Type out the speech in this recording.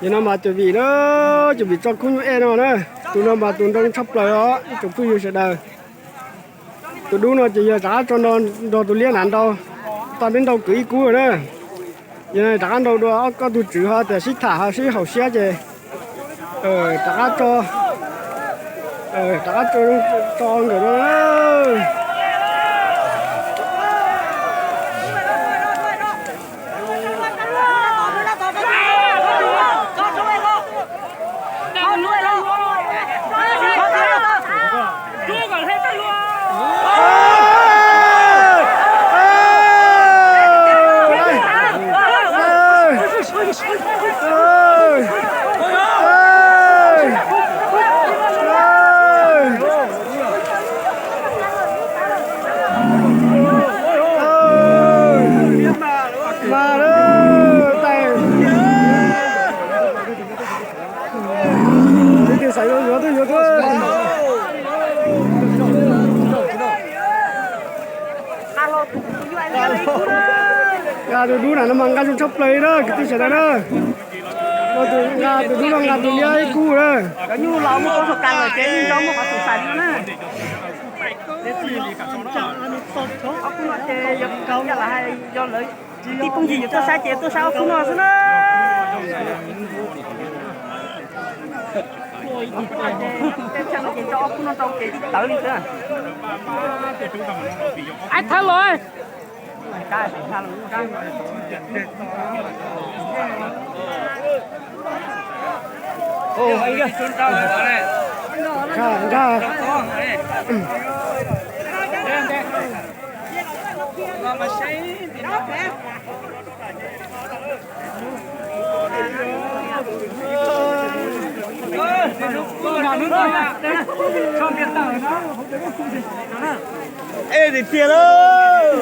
Yog no mas cov vim na, cov vim tso kub nyuj ej no na, tus no mas tus nroo tshaj plaws os ib tsoom phooj ywg sawv daws. Tus dub no ces yog rov qab tso nrog tus liab hnav nrau, tau peb nrau kwv ib kub na. Yog no rov qab nrau dua ob koj tug tswv ho tias sib tham ho sib haum siab ces rov qab tso, rov qab tso nkawd dua. Mas lawm, tais. Tus twg xav yuav yuav tuaj yuav tuaj. Nqa tus dub na no mas nqa zoo tshaj plaws li na kwv tij sawv daws na. Nqa tus dub no nqa tus liab ib kub na. Cov nyuj los muaj qhov xav kas lawm ces nyuj nrau muaj qhov xav kas li no na. Ob kub no ces yog cov lam hais yog lawv tij phooj ywg yuav tuaj saib ces tuaj saib ob kub no xwb na. Tej tshaj no ces rau ob kub no rau ces tib tawv li xwb. Ab thawb los. Ej, tiag tiag lauj.